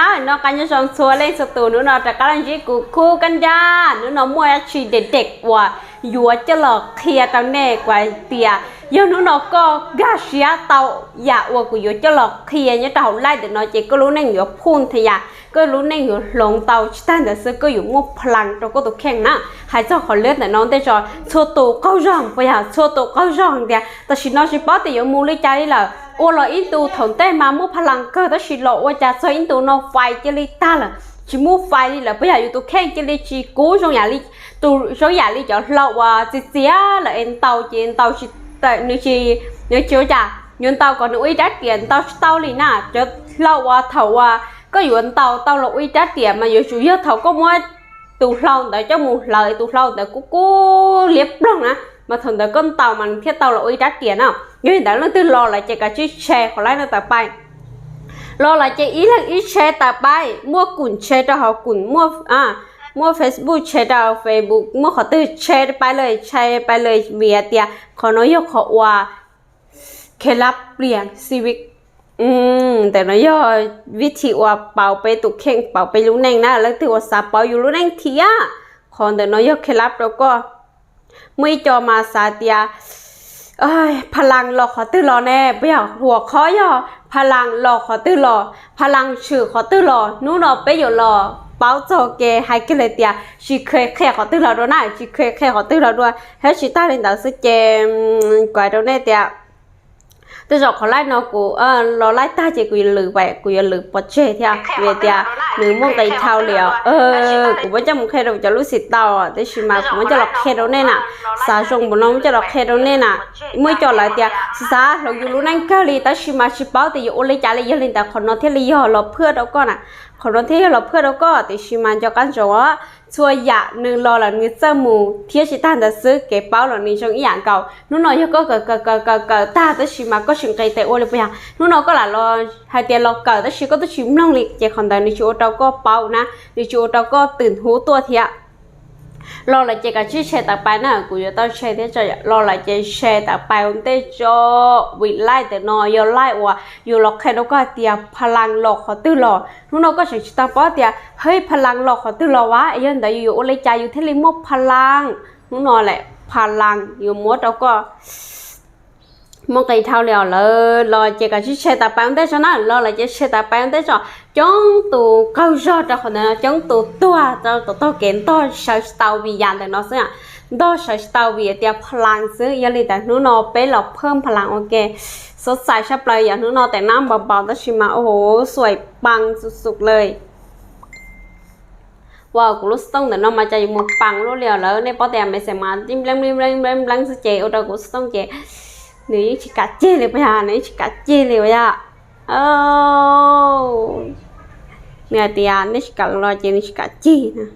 Aw, noj qab nyob zoo txhua leej txhua tus, hnub no rov qab los ntsib kuv Khub Kab Nrab. Hnub no muaj dab tsi deb deb uas yuav coj los qhia rau nej kuv hais tias yog hnub no koj nkag siab tau yam uas kuv yuav coj los qhia nyob rau hauv live ntawm no ces koj lub neej yuav phooj nthe yam, koj lub neej yuav hloov tau, tsis tag ntawd xwb koj yuav muaj pha laas rau koj tus kheej na. Hais txog qhov liab ntawm no ntej tso, txhua tus qaug zog puas yog? Txhua tus qaug zog tias tam sim no tsis paub tias yuav mus li cas li lawm. Ua los ib ntus thaum ntej mas muaj pha laas kawg, tab sis los ua cas txog ib ntus no fais cia li tag lawm, tsis muaj fais li lawm. Puas yog yus tus kheej cia li tsis kub zoo yam li, tus zoo yam li cov hlau uas txias txias lawm es ntaus ces ntaus tsis, nws tsis, nws tsis ua cas, yuav ntaus kom nws ua ib rab riam ntaus tsis tau li na. Cov hlau uas thaum uas koj yuav ntaus tau los ua ib rab riam mas yuav tsum yog thaum koj muab tus hlau ntawd coj mus hlawv, tus hlau ntawd kub kub liab ploog na, mas thaum ntawd koj ntaus mas nws thiaj tau los ua ib rab riam na. Yog li ntawd leej twg los lawm ces kav tsij share qhov live no tawm pais. Los lawm ces ib leeg ib share tawm pais, muaj Kum share rau hauv Kum, muaj, muaj Facebook share rau Facebook, muaj qhov twg share pais lawm, share pais lawm, vim tias qhov no yog qhov uas kev lab plias civic. Ntawm no yog vib thi uas pauv peb tus kheej, pauv peb lub neej na. Leej twg uas xav pauv yus lub neej thiab, qhov ntawm no yog kev lab rau koj. Muaj ib co mas xav tias pha laas los qhov twg los ne, puas yog? Huam qhov yog pha laas los qhov twg los, pha laas tshwm qhov twg los. Hnub no peb yuav los paub txog kev hais kiag li tias tsis kheev qhia qhov twg los dua na, tsis kheev qhia qhov twg los dua. Thiab tsis tag li ntawd xwb ces kuv hais rau nej tias tej zaum qhov live no kuv los live tag ces kuv yuav lwm, kuv yuav lwm pov tseg thiab vim tias nws muaj nqis dhau li os. Kuv muab coj mus qhia rau cov lub xim tau, tab sis mas kuv muab coj los qhia rau nej na. Xav zoo npaum no muab coj los qhia rau nej na. Muaj ib co lawv tias xav xav hloov yus lub neej kawg li tab sis mas tsis paub tias yuav ua li cas li, yog li ntawd qhov no thiaj li yog los phwaj rau koj na. Qhov no thiaj yog los phwaj rau koj, tiam sis mas nco qab ntsoov os, txhua yam nws los lawm nws txawj mus thiab tsis tag ntawd xwb kev paub los nws zoo ib yam nkaus. Hnub no yog koj kawm kawm kawm kawm kawm tag tab sis mas koj tsis nqis tes ua li puas yog? Hnub no koj lam los hais tias los kawm tab sis koj twb tsis mloog li ces qhov ntawd nws tsis ua rau koj paub na, nws tsis ua rau koj twm huv tuaj thiab. Los lawm ces kav tsij share tawm pais na, kuv yuav tau share thiab tso. Los lawm ces share tawm pais ua ntej tso, vim live ntawm no yog live uas yus los qhia rau koj hais tias pha laas los qhov twg los. Hnub no koj tseem tsis tau paub tias hej pha laas los qhov twg los as, yog ntawd yus yuav ua li cas yus thiaj li muaj pha laas. Hnub no lawm pha laas yuav muab rau koj muaj nqis dhau li os. Lawv los ces kav tsij share tawm pais ua ntej tso na, los lawm ces share tawm pais ua ntej tso. Coob tus qaug zog rau qhov ntawd no, coob tus tuag rau tom tog kev ntog sawv tsis tau vim yam ntawm no xwb, ntog sawv tsis tau vim tias pha laas xwb. Yog li ntawd hnub no peb los phaj pha laas ua ke, xob xais sab plaws yog hnub no tes nab npau npau tab sis mas ua huv xuaim paa xus xus le. Ua kuv lub xov tooj ntawm no mas cas yuav mus paa luaj li os lawv, nej paub tias me xeem mas npleeb npleeb npleeb xwb ces ua rau kuv xov tooj ces nws yeej tsis kam cig li puas yog, nws yeej tsis kam cig li puas yog. Nws hais tias nej tsis kam los ces nws tsis kam cig na.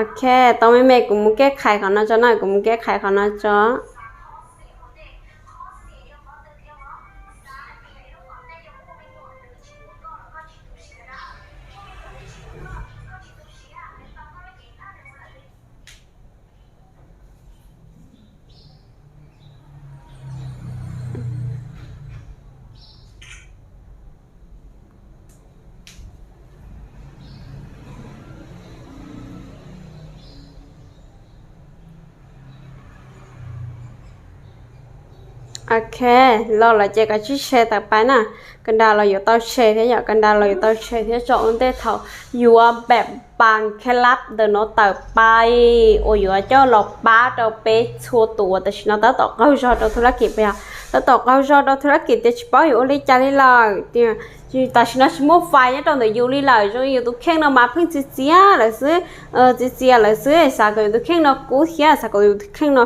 Ok, tau me me kuv mus keb khais qhov no tso na, kuv mus keb khais qhov no tso. Ok, los lawm ces kav tsij share tawm pais na. Kawg nrag los yuav tau share thiab yom, kawg nrag los yuav tau share thiab tso ua ntej thaum yuav npam npas khev lab ntawm no tawm pais uas yuav coj los pab rau peb txhua tus uas tam sim no tab tom qaug zog rau thub lab kis puas yog, tab tom qaug zog rau thub lab kis tias tsis paub yuav ua li cas li lawm. Tam sim no tsis muaj fais nyob rau ntawm yus li lawm, zoo yus tus kheej no mas pheej txias txias lawm xwb, txias txias lawm xwb, xav kom yus tus kheej no kub thiab xav kom yus tus kheej no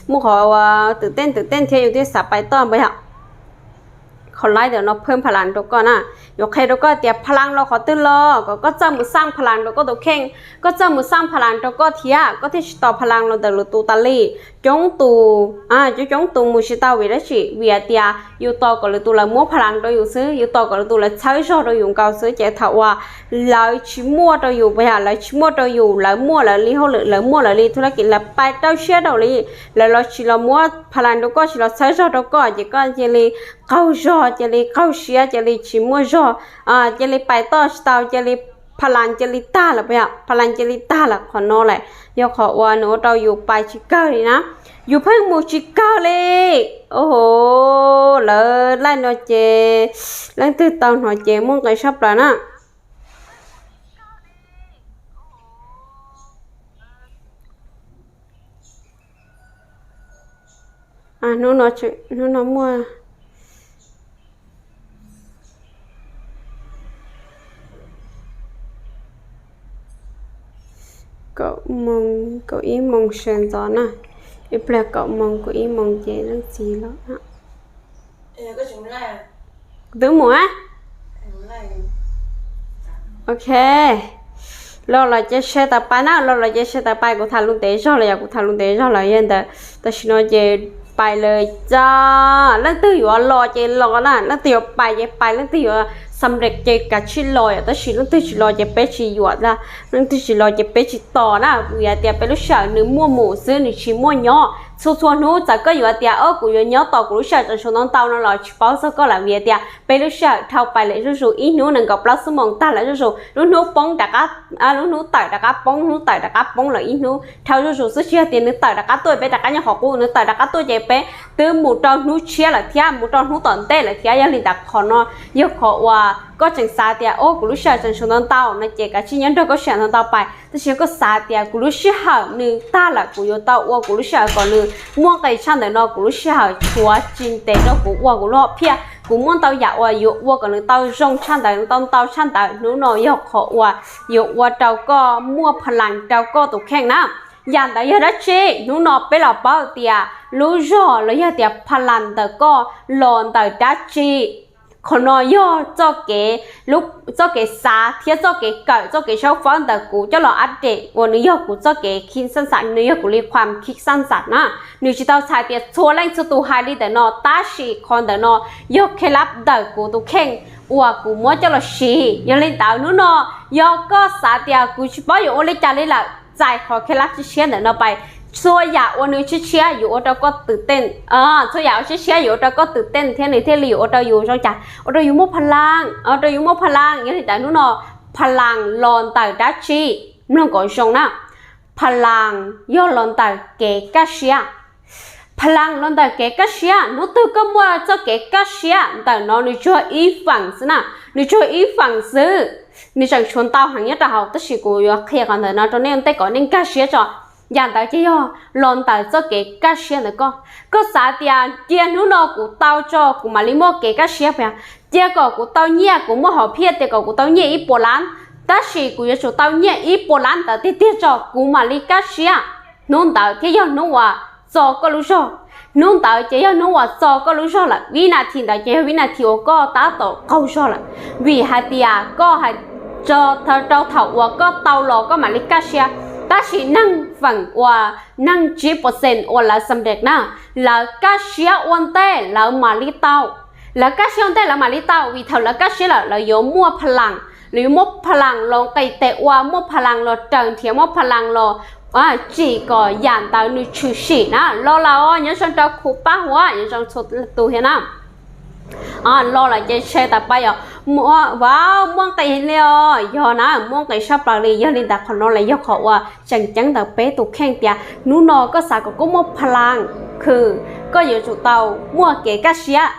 muaj qhov twm tej twm tej thiab yus thiaj xav pais toj puas yog. qhov live ntawm no phaj pha las rau koj na. Yuav qhia rau koj tias pha las los qhov twg los kom koj txawj mus xaj pha las rau koj tus kheej, koj txawj mus xaj pha las rau koj thiab koj thiaj tsis tos pha las los ntawm lwm tus tas li. Coob tus, coob coob tus mus tsis tau vim dab tsi? Vim hais tias yus tos kom lwm tus lawv muab pha las rau yus xwb, yus tos kom lwm tus lawv txhawb zog rau yus nkaus xwb, ces thaum uas lawv tsis muaj rau yus, lawv tsis muaj rau yus, lawv muaj lawv li hauj lwm, lawv muaj lawv li thub lab kis, lawv pais rau siab rau li, lawv los tsis los muab pha las rau koj, tsis los txhawb zog rau koj, ces koj cia li qaug zog, cia li qaug siab, cia li tsis muaj zog, cia li pais toj tsis tau, cia li pha las cia li tag lawm, pha las cia li tag lawm. Qhov no lawm yog qhov uas nws ua rau yus pais tsis kawg li na. Yus pheej mus tsis kawg li. Au, lawv laij no ces leej twg tau hnov ces muaj nqis sab plaws na. Hnub no muaj kaum moos, kaum ib moos sawv ntxov na. Ib pliag kaum moos, kaum ib moos ces leej txiv los. Twb mus a. Ok. Los los ces share tawm pais na, los los ces share tawm pais, kuv tham lus ntev zog los yog kuv tham lus ntev zog los yog ntawd. Tam sim no ces pais lawm, leej twg yuav los ces los na, leej twg yuav pais ces pais, leej twg yuav xam rem ces kav tsij los yom, tab sis leej twg tsis los ces peb tsis yuam, leej twg tsis los ces peb tsis tos na, vim hais tias peb lub sij hawm nws muaj mus xwb, nws tsis muaj nyob. Txhua txhua hnub txawm koj yuav tias o kuv yuav nyob tos kuv lub sij hawm tseem tshuav ntau ntau no los tsis paub txog koj lawm, vim hais tias peb lub sij hawm dhau pais lawm zuj zus, ib hnub nees nkaum plaub xuab moos tag lawm zuj zus, lub hnub poob rov qab, lub hnub tawm rov qab poob, hnub tawm rov qab poob lawm, ib hnub dhau zuj zus xwb, tsis yog tias nws tawm rov qab tuaj peb rov qab nyob qhov qub, nws tawm rov qab tuaj ces peb twb mus rau hnub tshiab lawm thiab, mus rau hnub tom ntej lawm thiab. Yog li ntawd qhov no yog qhov uas koj tseem xav tias o kuv lub sij hawm tseem tshuav ntau ntau no ces kav tsij nyob nrog koj sij hawm ntau ntau pais, tab sis koj xav tias kuv lub sij hawm nws tag lawm, kuv yuav tau ua kuv lub sij hawm kom nws muaj nqis tshaj ntawm no, kuv lub sij hawm tshuav tsis ntev rau kuv ua kuv lub hom phiaj, kuv muaj ntau yam uas yuav ua kom nws tau zoo tshaj ntawd, tau ntau tshaj ntawd. Hnub no yog qhov uas yuav ua rau koj muaj pha las rau koj tus kheej na. Yam ntawd yog dab tsi? Hnub no peb los paub tias lub zog los yog tias pha las ntawm koj los ntawm dab tsi. Qhov no yog txoj kev, txoj kev xav thiab txoj kev kawm, txoj kev sab fawb ntawm kuv coj los update uas nws yog kuv txoj kev khib xaj xas, nws yog kuv li qhuam khib xaj xas na. Nws tsis tau txhais tias txhua leej txhua tus hais li ntawm no, tab sis qhov ntawm no yog kheej lab ntawm kuv tus kheej uas kuv muab coj los siv. Yog li ntawd hnub no yog koj xav tias kuv tsis paub yuav ua li cas li lawm, txais qhov kheej lab tshiab tshiab ntawm no pais. Txhua yam uas nws tshiab tshiab yuav ua rau koj twm teej, txhua yam uas tshiab tshiab yuav ua rau koj twm teej thiab nws thiaj li yuav ua rau yus zoo cas, ua rau yus muaj pha las, ua rau yus muaj pha las. Yog li ntawd hnub no pha las los ntawm dab tsi? Mloog kom zoo na. Pha las yog los ntawm kev kaj siab. Pha las los ntawm kev kaj siab, hnub twg koj muaj txoj kev kaj siab ntawm no nws tsuag ib feem xwb na, nws tsuag ib feem xwb, nws tseem tshuav ntau heev nyob rau hauv, tab sis kuv yuav qhia qhov ntawm no rau nej ua ntej kom nej nkag siab tso. Yam ntawd ces yog los ntawm txoj kev kaj siab ntawm koj. Koj xav tias cia hnub no kuv tau tso kuv mam li muaj kev kaj siab, cia kom kuv tau nyiaj, kuv muaj hom phiaj tias kom kuv tau nyiaj ib puas lab, tab sis kuv yuav tsum tau nyiaj ib puas lab ntawd tiag tiag tso kuv mam li kaj siab. Hnub ntawd thiaj yog hnub uas txo koj lub zog. Hnub ntawd ces yog hnub uas txo koj lub zog lawm, vib nas this ntawd ces yog vib nas this uas koj tab tom qaug zog lawm, vim hais tias koj hais tso rau thaum uas koj tau los koj mam li kaj siab, tab sis neeg feem uas neeg tsib percent uas lawv xam rem na, lawv kaj siab ua ntej lawv mam li tau. Lawv kaj siab ua ntej lawv mam li tau, vim thaum lawv kaj siab lawm lawv yuav muaj pha las, lawv yuav muaj pha las los nqis tes ua, muaj pha las los raws nrhiav, muaj pha las los tsim kom yam ntawd nws tshwm sim na. Los lawm os, nyob zoo rau Khu Paj Huab, nyob zoo txhua tus thiab na. Los lawm ces share tawm pais yom. Vauv, muaj nqis li os, yog na, muaj nqis sab plaws li. Yog li ntawd qhov no los yog qhov uas tseem ceeb ntawm peb tus kheej tias hnub no koj xav kom koj muaj pha las, khwv, koj yuav tsum tau muaj kev kaj siab.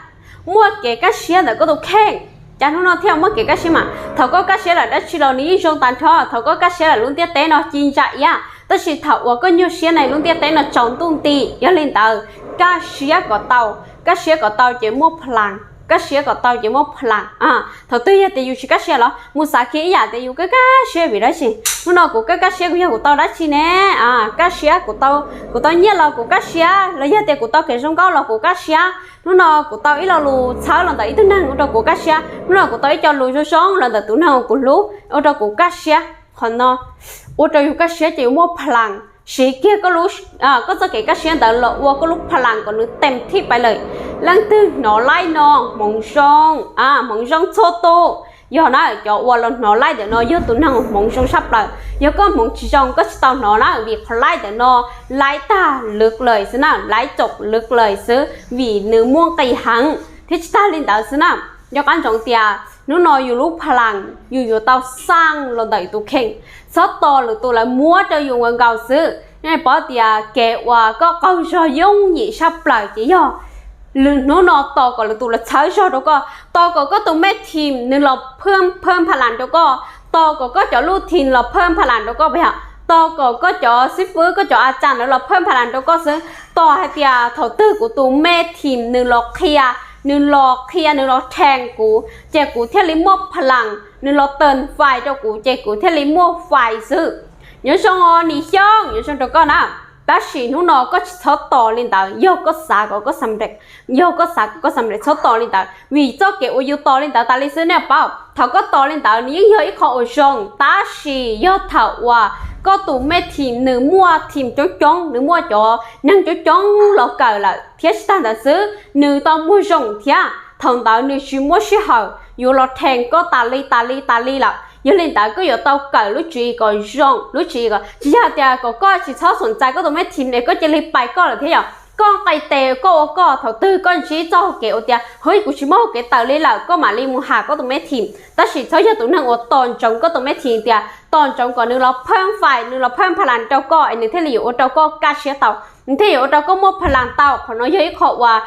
Muaj kev kaj siab ntawm koj tus kheej, cas hnub no thiaj muaj kev kaj siab mas. Thaum koj kaj siab lawm dab tsi los nws yeej zoo tag nrho, thaum koj kaj siab lawm lub ntiaj teb no ci ntsa iab, tab sis thaum uas koj nyuaj siab na lub ntiaj teb no tsaus ntuj nti. Yog li ntawd kaj siab kom tau, kaj siab kom tau ces muaj pha las. kaj siab kom tau ces muaj pha las. Thaum twg yog tias yus tsis kaj siab los mus xav kiag ib yam tias yus kaj kaj siab vim dab tsi. Hnub no kuv kaj kaj siab kuv yog kuv tau dab tsi ne? Kaj siab kuv tau, kuv tau nyiaj los kuv kaj siab, los yog tias kuv tau kev zoo nkauj los kuv kaj siab. Hnub no kuv tau ib lo lus txhawb los ntawm ib tug neeg ua rau kuv kaj siab. Hnub no kuv tau ib co lus zoo zoo los ntawm tus neeg uas kuv hlub ua rau kuv kaj siab. Qhov no ua rau yus kaj siab ces yus muaj pha las. Siv kiag koj txoj kev kaj siab ntawd los ua koj lub pha las kom nws teem thij pais lawm. Leej twg hnov laib no hmoov zoo, hmoov zoo txhua tus. Yog na, cov uas los hnov laib ntawm no yog tus neeg uas hmoov zoo sab plaws. Yog koj hmoov tsis zoo koj tsis tau hnov na, vim qhov laib ntawm no laib tag lwv lawm xwb na, laib txaus lwv lawm xwb vim nws muaj nqis heev. Thiab tsis tag li ntawd xwb na, nco qab ntsoov tias hnub no yus lub pha las yus yuav tau xaj los ntawm yus tus kheej, txhob tos lwm tus lawv muab rau yus nkaus nkaus xwb. Nej paub tias kev uas koj qaug zog yooj yim sab plaws ces yog hnub no tos kom lwm tus los txhawb zog rau koj, tos kom koj tus me team nws los phaj pha las rau koj, tos kom koj cov lub team los phaj pha las rau koj, yog tos kom koj cov xib fwb koj cov a tsam lawv los phaj pha las rau koj xwb. Tos hais tias thaum twg kuv tus me team nws los qhia, nws los qhia nws los thees kuv ces kuv thiaj li muaj pha las, nws los teem fais rau kuv ces kuv thiaj li muaj fais xwb. Nyob zoo os Nis Xyooj, nyob zoo rau koj na. Tab sis hnub no koj tsis txhob tos li ntawd, yog koj xav kom koj xam rem, yog koj xav kom koj xam rem txhob tos li ntawd, vim txoj kev uas yus tos li ntawd tas li xwb nej paub. Thaum koj tos li ntawd nws yeej yog ib qho uas zoo, tab sis yog thaum uas koj tus me team nws muaj team coob coob, nws muaj cov neeg coob coob los kawm lawm thiab tsis tag ntawd xwb nws tau muag zoo thiab, thaum ntawd nws tsis muaj sij hawm yuav los thees koj tas li tas li tas li lawm. Yog li ntawd koj yuav tau kawm lub tswv yim kom zoo, lub tswv yim kom tsis yog tias kom koj tsis txhob xom txais koj tus me team es koj cia li pais koj lawm thiab yom. Koj nqis tes koj ua koj, thaum twg koj ntsib txoj hau kev ua tias hwb kuv tsis muaj hau kev tawm li lawm koj mam li mus has koj tus me team, tab sis txhob yog tus neeg uas tos ntsoov koj tus me team tias tos ntsoov kom nws los phaj fais, nws los phaj pha las rau koj es nws thiaj li yuav ua rau koj kaj siab tau, nws thiaj yuav ua rau koj muaj pha las tau. Qhov no yog ib qho uas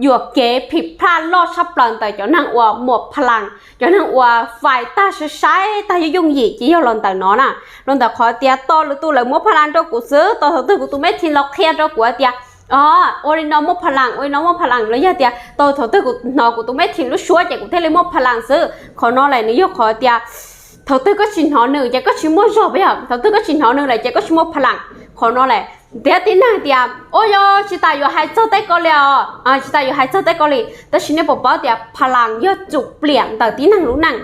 yuam kev phim plaj loj tshaj plaws ntawm cov neeg uas muaj pha las, cov neeg uas fais tag sai sai tag yooj yooj yim ces yog los ntawm no na. Los ntawm qhov tias tos lwm tus lawv muab pha las rau kuv xwb, tos thaum twg kuv tus me team los qhia rau kuv tias o, ua li no muaj pha las, ua li no muaj pha las, los yog tias tos thaum twg kuv hnov kuv tus me team lub suab ces kuv thiaj li muaj pha las xwb. Qhov no lawm nws yog qhov tias thaum twg koj tsis hnov nws ces koj tsis muaj zog, yog thaum twg koj tsis hnov nws lawm ces koj tsis muaj pha las. Qhov no lawm tias tib neeg tias ua yog tsis tas yuav hais txog tej ko li os, tsis tas yuav hais txog tej ko li, tab sis nej puas paub tias pha las yog tsum pliam ntawm tib neeg lub neej.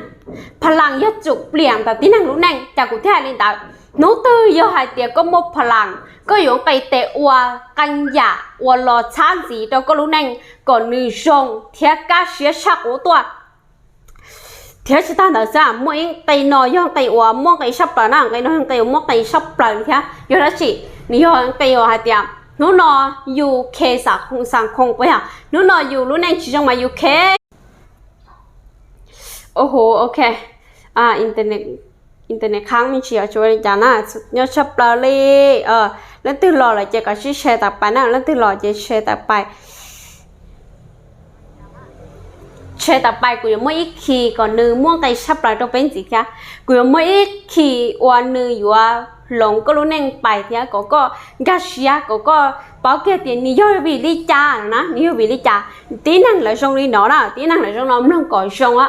Pha las yog tsum pliam ntawm tib neeg lub neej, cas kuv thiaj hais li ntawd. Hnub twg yog hais tias koj muaj pha las, koj yuav nqis tes ua qee yam uas los txhab ntxiv rau koj lub neej kom nws zoo thiab kaj siab tshaj qub tuaj. Thiab tsis tas ntawd xwb, muaj ib nqe no yog nqe uas muaj nqis sab plaws na, nqe no yog nqe uas muaj nqis sab plaws thiab yog dab tsi? Nws yog nqe uas hais tias hnub no yus khe xam khoom, xam khoom puas yog? Hnub no yus lub neej tsis zoo mas yus khe. Oho, ok. Internet qhab me ntsis os, tsis ua li cas na, nyob tshaj plaws li. Leej twg los lawm ces kom sib share tawm pais na, leej twg los ces share tawm pais. Share tawm pais kuv yuav muaj ib khi kom nws muaj nqis sab plaws rau peb ntxiv thiab. Kuv yuav muaj ib khi uas nws yuav hloov koj lub neej pais thiab kom koj nkag siab, kom koj paub kiag tias nws yog vim li cas no na, nws yog vim li cas. Tib neeg lawv zoo li no na, tib neeg lawv zoo no mloog kom zoo.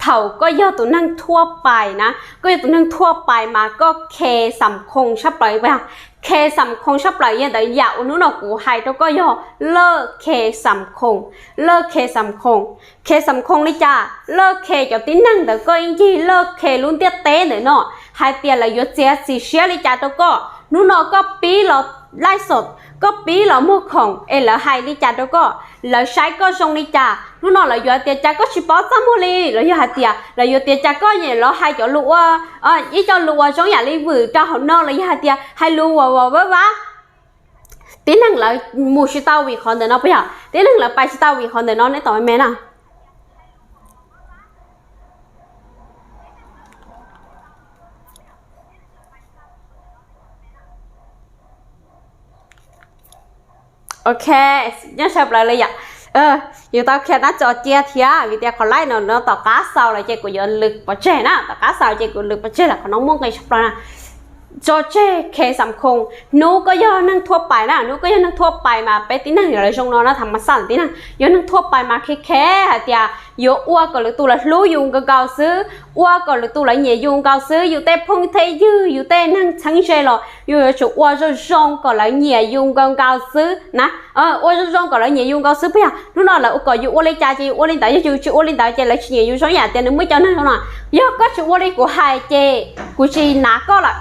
Thaum koj yog tus neeg thuaj pais na, koj yog tus neeg thuaj pais mas koj khe xam khoom sab plaws, khe xam khoom sab plaws. Yog ntawd yam uas hnub no kuv hais rau koj yog laj khe xam khoom, laj khe xam khoom. Khe xam khoom li cas? Laj khe cov tib neeg ntawd, koj ib ncig laj khe lub ntiaj teb ntawm no hais tias lawv yuav txiav txim siab li cas rau koj. Hnub no koj pib los laj xom, koj pib los muag khoom es lawv hais li cas rau koj, lawv saib koj zoo li cas. Hnub no lawv yuav tias cas koj tsis paub txaj muag li, los yog hais tias lawv yuav tias cas koj nyiam los hais cov lus ua, ib co lus uas zoo yam li vwm rau hauv no, los yog hais tias hais lus uas vab vab. Tib neeg lawv mus tsis tau vim qhov ntawm no puas yog? Tib neeg lawv pais tsis tau vim qhov ntawm no, neb tau me na. Ok, nyob sawv plaws li yom. Yus tau khiav tab txog cia thiab vim tias qhov laib no no tom qab xaus lawm ces kuv yuav lwm pov tseg na, tom qab xaus ces kuv lwm pov tseg lawm, qhov no muaj nqis tshaj plaws na. tso tseg khe xam khoom. Hnub koj yog neeg thuaj pais na, hnub koj yog neeg thuaj pais mas peb tib neeg yuav zoo no na, tham mas xaj tib neeg yog neeg thuaj pais mas khe khe hais tias yuav ua kom lwm tus lawv hlub yus nkaus nkaus xwb, ua kom lwm tus lawv nyiam yus nkaus xwb, yus tej phooj tej ywg, yus tej neeg txheeb ze los yus yuav tsum ua zoo zoo kom lawv nyiam yus nkaus nkaus xwb na. Ua zoo zoo kom lawv nyiam yus nkaus xwb puas yog? Hnub no lawv kom yus ua li cas ces yus ua li ntawd, yog yus tsis ua li ntawd ces lawv tsis nyiam yus. Zoo yam tias nws muaj cov neeg zoo no, yog koj tsis ua li kuv hais ces kuv tsis nav koj lawm,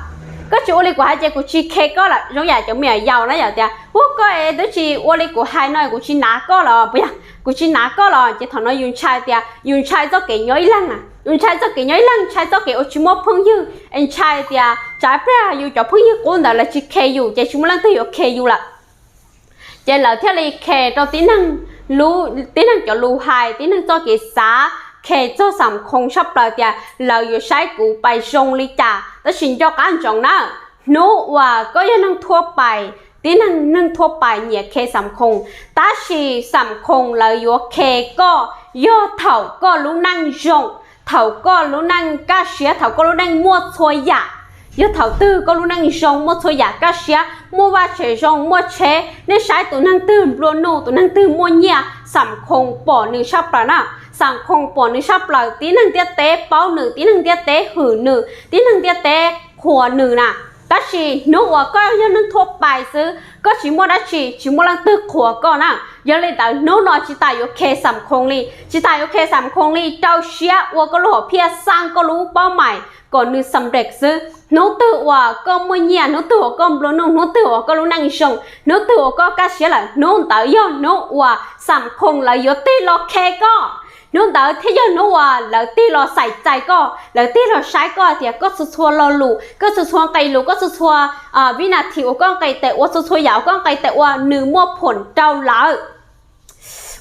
koj tsis ua li kuv hais ces kuv tsis khe koj lawm. Zoo yam cov me nyuam yaus na, yog tias ua koj es twb tsis ua li kuv hais no kuv tsis nav koj lawm puas yog? Kuv tsis nav koj lawm ces thaum no yus ntshai tias yus ntshai txoj kev nyob ib leeg na, yus ntshai txoj kev nyob ib leeg, ntshai txoj kev ua tsis muaj phooj ywg, ntshai tias tsam pliag yus cov phooj ywg qub ntawd lawv tsis khe yus ces tsis muaj leej twg yuav khe yus lawm. Ces lawv thiaj li khe rau tib neeg, tib neeg cov lus hais, tib neeg txoj kev xav, khe txog xam khoom tshaj plaws tias lawv yuav saib kuv pais zoo li cas. Tab sis nco qab ntsoov na, hnub uas koj yog neeg thuaj pais, tib neeg neeg thuaj pais nyiam khe xam khoom, tab sis xam khoom lawv yuav khe koj yog thaum koj lub neej zoo, thaum koj lub neej kaj siab, thaum koj lub neej muaj txhua yam. Yog thaum twg koj lub neej zoo, muaj txhua yam kaj siab, muaj vaj tsev zoo, muaj tsheb, nej saib tus neeg twg nplua nuj, tus neeg twg muaj nyiaj, xam khoom pom nws tshaj plaws na. Xam khoom pom nws tshaj plaws, tib neeg ntiaj teb paub nws, tib neeg ntiaj teb hwm nws, tib neeg ntiaj teb qhuas nws na. Tab sis hnub uas koj yog neeg thuaj pais xwb, koj tsis muaj dab tsi, tsis muaj leej twg qhuas koj na. Yog li ntawd hnub no tsis tas yuav khe xam khoom li, tsis tas yuav khe xam khoom li, rau siab ua koj lub hom phiaj, xaj koj lub paub mais kom nws xam rem xwb. Hnub twg uas koj muaj nyiaj, hnub twg uas koj nplua nuj, hnub twg uas koj lub neej zoo, hnub twg uas koj kaj siab lawm, hnub ntawd yog hnub uas xam khoom lawv yuav tig los khe koj. Hnub ntawd thiaj yog hnub uas lawv tig los xaiv txais koj, lawv tig los saib koj tias koj txhua txhua lo lus, koj txhua txhua nqe lus, koj txhua txhua vib nas this uas koj nqis tes ua, txhua txhua yam uas koj nqis tes ua nws muaj phuam rau lawv.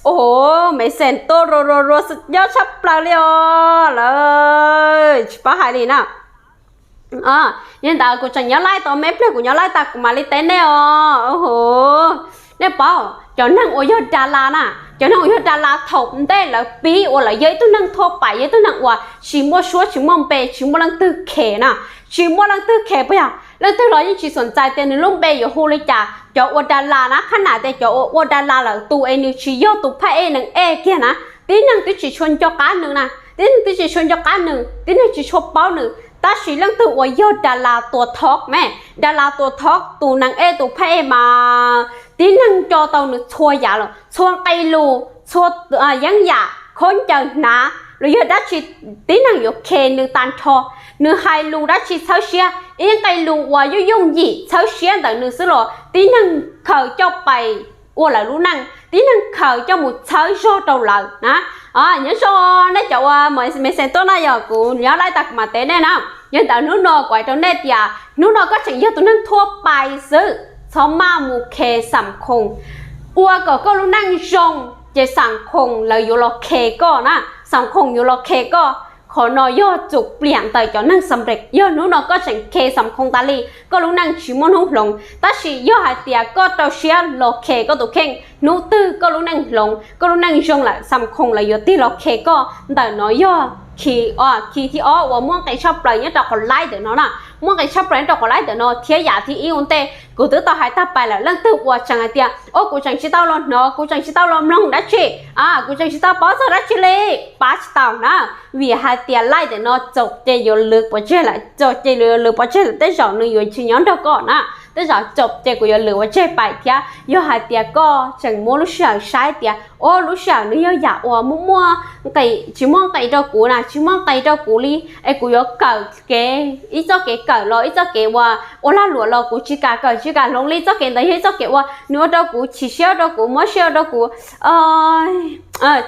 Ua, me xeem tuaj rua rua rua, nyob tshaj plaws li os lawm, tsis paub hais li na. Yog ntawd kuv tseem nyob laij tau me pliag, kuv nyob laij tag kuv mam li teb nej os. Nej paub, cov neeg uas yog das las na, cov neeg uas yog das las thaum ntej lawv pib uas lawv yog ib tug neeg thuaj pais, yog ib tug neeg uas tsis muaj suab, tsis muaj npe, tsis muaj leej twg khe na, tsis muaj leej twg khe puas yog? Leej twg los yeej tsis xom txais tias nws lub npe yuav hu li cas. Cov ua das las na, qhab nam tias cov ua das las lawm tus es nws tsis yog tus phaj ej nees ej kiag na, tib neeg twb tsis tshua nco qab nws na, tib neeg twb tsis tshua nco qab nws, tib neeg tsis tshua paub nws. Tab sis leej twg uas yog das las tuas thov me, das las tuas thov tus nees ej tus phaj ej mas tib neeg nco tau nws txhua yam lawm, txhua nqe lus, txhua yeeb yam, khaub ncaws hnav los yog dab tsi, tib neeg yuav khe nws tag nrho. Nws hais lus dab tsi txhawb siab, ib nqe lus uas yooj yooj yim txhawb siab ntawm nws xwb los tib neeg khaws coj pais ua lawv lub neej, tib neeg khaws coj mus txhawb zog rau lawv na. Nyob zoo nej cov ua me xeem tuaj na, yog kuv nyob laij tag kuv mam teb nej na. Yog ntawd hnub no kuv hais rau nej tias hnub no koj tseem yog tus neeg thuaj pais xwb, txhob maj mus khe xam khoom. Ua kom koj lub neej zoo ces xam khoom lawv yuav los khe koj na, xam khoom yuav los khe koj. Qhov no yog tsum pliam ntawm cov neeg xam rem. Yog hnub no koj tseem khe xam khoom tas li, koj lub neej tsis muaj hnub hloov. Tab sis yog hais tias koj rau siab los khe koj tus kheej, hnub twg koj lub neej hloov, koj lub neej zoo lawm, xam khoom lawv yuav tig los khe koj. Ntawm no yog khi, khi thib ob uas muaj nqis tshaj plaws nyob rau qhov laib ntawm no na, muaj nqis tshaj plaws nyob rau qhov laib ntawm no thiab yam thib ib ua ntej kuv twb tau hais tag pais lawm. Leej twg uas tseem hais tias o kuv tseem tsis tau los hnov, kuv tseem tsis tau los mloog dab tsi, kuv tseem tsis tau paub txog dab tsi li, pab tsis tau na. Vim hais tias laij ntawm no txaus ces yuav lwv pov tseg lawm, txaus ces yuav lwv pov tseg lawm, tej zaum nws yuav tsis nyob nrog koj na, tej zaum txaus ces kuv yuav lwv pov tseg pais thiab. Yog hais tias koj tseem muab lub sij hawm saib tias o lub sij hawm nws yog yam uas muaj muaj nqis, tsis muaj nqis rau kuv na, tsis muaj nqis rau kuv li, es kuv yuav kawm kev, ib txoj kev kawm los ib txoj kev uas ua lag luam los kuv tsis kam kawm tsis kam hloov li. Txoj kev ntawd yog ib txoj kev uas nws ua rau kuv chim siab, ua rau kuv mob siab, ua rau kuv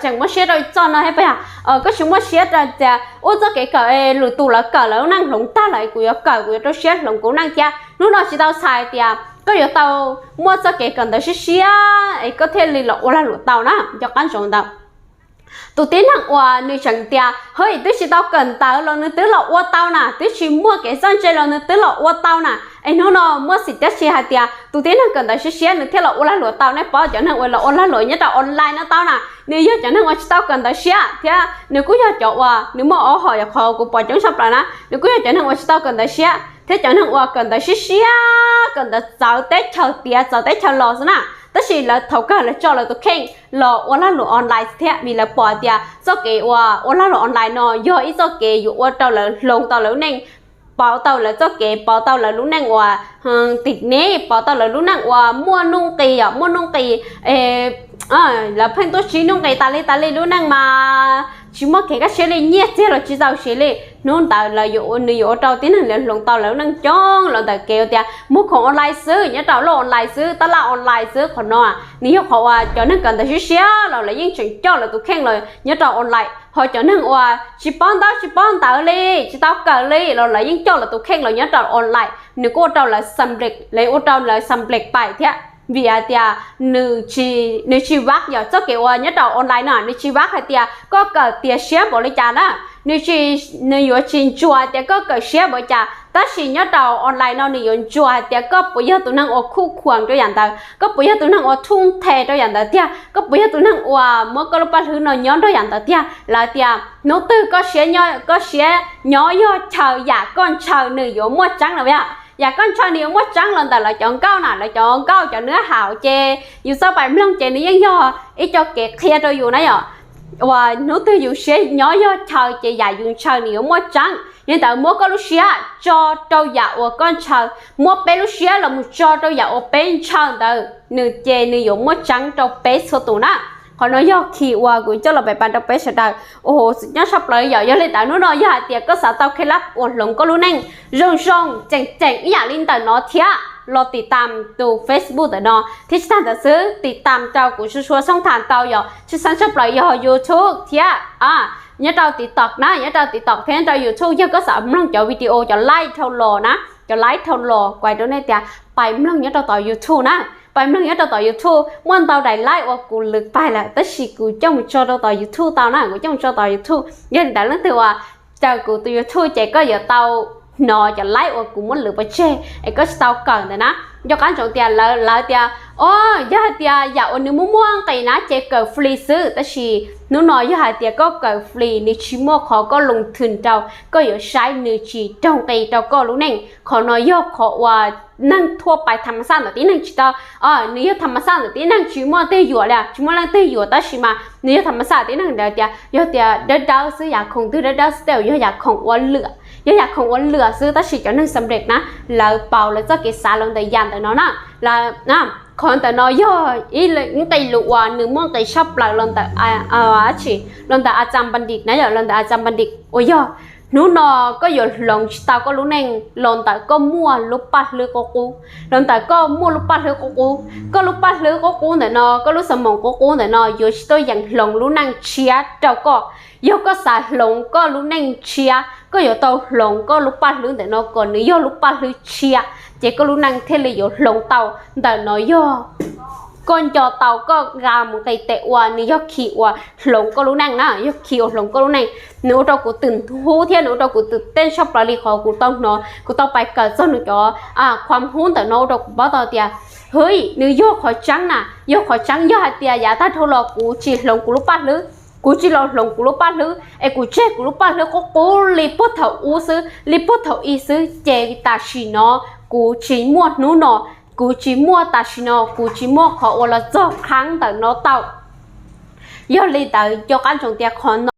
tseem muab siab rau ib txoj no thiab puas yog? Koj tsis muab siab rau tias ua txoj kev kawm lwm tus lawv kawm lawv lub neej hloov tag lawm, kuv yuav kawm, kuv yuav rau siab hloov kuv lub neej thiab. Hnub no tsis tau txhais tias koj yuav tau muaj txoj kev kawm ntawv siab siab es koj thiaj li los ua lag luam tau na, nco qab ntsoov ntawd. Tus tib neeg uas nws tseem tias hwj twb tsis tau kawm ntawv los nws twb los ua tau na, twb tsis muaj kev txawj ntse los nws twb los ua tau na, es hnub no muaj xim tiab si hais tias tus tib neeg kawm ntawv siab siab nws thiaj los ua lag luam tau. Nej paub cov neeg uas los ua lag luam nyob rau online no tau na, nws yog cov neeg uas tsis tau kawm ntawv siab thiab nws kuj yog cov uas nws muaj ob hom, yog qhov kuv pom coob tshaj plaws na, nws kuj yog cov neeg uas tsis tau kawm ntawv siab. thiab cov neeg uas kawm ntawv siab siab, kawm ntawv txawv teb chaws tiav txawv teb chaws los xwb na, tab sis lawv thaum kawg lawv tso lawv tus kheej los ua lag luam online thiab, vim lawv pom tias txoj kev uas ua lag luam online no yog ib txoj kev yuav ua rau lawv hloov tau lawv lub neej, pauv tau lawv txoj kev, pauv tau lawv lub neej uas tim neej, pauv tau lawv lub neej uas muaj nuj nqis, yog muaj nuj nqis, lawv pheej tuaj sib nuj nqis tas li tas li, lub neej mas tsis muaj kev kaj siab li, nyiaj txiag los tsis txaus siv li. Hnub ntawd lawv yuav, nws yuav ua rau tib neeg lawv hloov tau lawv lub neej coob los ntawm kev tias muag khoom online xwb, nyob rau lub online xwb, tab laj online xwb. Qhov no nws yog qhov uas cov neeg kawm ntawv siab siab los lawv yeej tseem coj lawv tus kheej los nyob rau online, ho cov neeg uas tsis paub ntaub tsis paub ntawv li, tsis tau kawm li los lawv yeej coj lawv tus kheej los nyob rau online, nws kuj ua rau lawv xam lej, lawv ua rau lawv xam lej pais thiab, vim hais tias nws tsis vab, yog txoj kev uas nyob rau online no nws tsis vab hais tias koj kawm tiav siab npaum li cas na, nws yuav tsis ntsuas tias koj kawm siab npaum li cas, tab sis nyob rau online no nws yuav ntsuas hais tias koj puas yog tus neeg uas khuj khuam rau yam ntawd, koj puas yog tus neeg uas thuj nthe rau yam ntawd tiag, koj puas yog tus neeg uas muab koj lub paj hlwb no nyob nrog yam ntawd tiag. Lawv tias hnub twg koj siab nyob yog chaw, yam koj ntshaw nws yuav muaj tseeb los yog, yam koj ntshaw nws yuav muaj tseeb los ntawm lawv cov nkauj na, lawv cov nkauj cov nab hauv ces yus txawj pais mloog ces nws yeej yog ib co kev qhia rau yus na yom. Uas hnub twg yus siab nyob yog chaw ces yam yus ntshaw nws yuav muaj tseeb. Yog li ntawd muab koj lub siab tso rau yam uas koj ntshaw, muab peb lub siab los mus tso rau yam uas peb ntshaw ntawd, nws ces nws yuav muaj tseeb rau peb txhua tus na. Qhov no yog khi uas kuv coj los pais pas rau peb sawv daws. Ua tsaug tshaj plaws yom. Yog li ntawd hnub no yog hais tias koj xav tau kev lab uas hloov koj lub neej zoo zoo tseem tseem ib yam li ntawm no thiab, los tiv tam tus Facebook ntawm no thiab tsis tag ntawd xwb, tiv tam rau kuv txhua txhua xoo tham tau yom, tsis xav tshaj plaws yog YouTube thiab nyob rau TikTok na, nyob rau TikTok thiab nyob rau YouTube. Yog koj xav mloog cov video cov live dhau los na, cov live dhau los kuv hais rau nej tias pais mloog nyob rau tom YouTube na, pais mloog nyob rau tom YouTube. Muaj ntau daim live uas kuv lwv pais lawm tab sis kuv coj mus tso rau tom YouTube tau na, kuv coj mus tso tom YouTube. Yog li ntawd leej twg uas raws kuv tus YouTube ces koj yuav tau hnov cov live uas kuv muab lwv pov tseg es koj tsis tau kawm ntawd na. Nco qab ntsoov tias lawv, lawv tias o, yog hais tias yam uas nws muaj muaj nqis na ces kawm free xwb, tab sis hnub no yog hais tias koj kawm free nws tsis muaj qhov koj loo thwm rau, koj yuav saib nws tsis raug nqi rau koj lub neej. Qhov no yog qhov uas neeg thua pais tham ma xaj ntawm tib neeg tsis tau, nws yog tham ma xaj ntawm tib neeg tsis muaj twg yuam li, tsis muaj leej twg yuam, tab sis mas nws yog tham ma xaj tib neeg ntawd tias yog tias dawb dawb xwb, yam khoom twg dawb dawb xwb tej yog yam khoom ua lwam, yog yam khoom ua lwam xwb, tab sis cov neeg xam lej na lawv pauv lawv txoj kev xav los ntawm yam ntawm no na. Qhov ntawm no yog ib nqe lus uas nws muaj nqis tshaj plaws los ntawm, los ntawm a tsa npa ntim na yom, los ntawm a tsa npa ntim uas yog hnub no koj yuav hloov tsis tau koj lub neej los ntawm koj muaj lub paj hlwb qub qub, los ntawm koj muaj lub paj hlwb qub qub. Koj lub paj hlwb qub qub ntawm no, koj lub xab moos qub qub ntawm no yuav tsis tuaj yeem hloov lub neej tshiab rau koj. Yog koj xav hloov koj lub neej tshiab, koj yuav tau hloov koj lub paj hlwb ntawm no kom nws yog lub paj hlwb tshiab, ces koj lub neej thiaj li yuav hloov tau. Ntawm no yog koj nco tau koj nqa mus nqis tes ua, nws yog khi uas hloov koj lub neej na, yog khi uas hloov koj lub neej. Nws ua rau kuv twm ntub thiab nws ua rau kuv twm tej tshaj plaws li qhov kuv tau hnov, kuv tau pais kawm txog nws cov khua hub ntawm no ua rau kuv paub tau tias hwj, nws yog qhov tseeb na, yog qhov tseeb. Yog hais tias yav tag dhau los kuv tsis hloov kuv lub paj hlwb, kuv tsis los hloov kuv lub paj hlwb es kuv tseg kuv lub paj hlwb qub qub li puag thaum ub xwb, li puag thaum ub xwb, ces tam sim no kuv tsis muaj hnub no, kuv tsis muaj tam sim no, kuv tsis muaj qhov uas los txog qhov ntawm no tau. Yog li ntawd nco qab ntsoov tias qhov no